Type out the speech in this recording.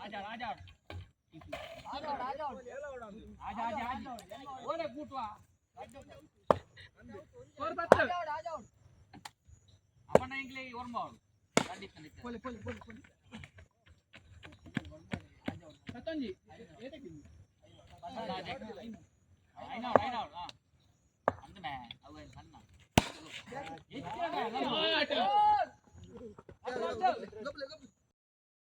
ಆಜಾಡ್ ಆಜಾಡ್ ಆಜಿ ಆಜಿ ಓಲೆ ಕೂಟುವ. ಸ್ಕೋರ್ 10. ಅವನ ಇಂಗ್ಲೇ ಒರ್ಂಬ ಅವಳು. ಪೋಲೆ ಪೋಲೆ ಪೋಲೆ ಪೋಲೆ. 11 ಏತಕ್ಕೆ? ಐನವಳು ಐನವಳು. ಹಾ, ಅಂದಮೆ ಅವು ಸಣ್ಣ. ಆಟ.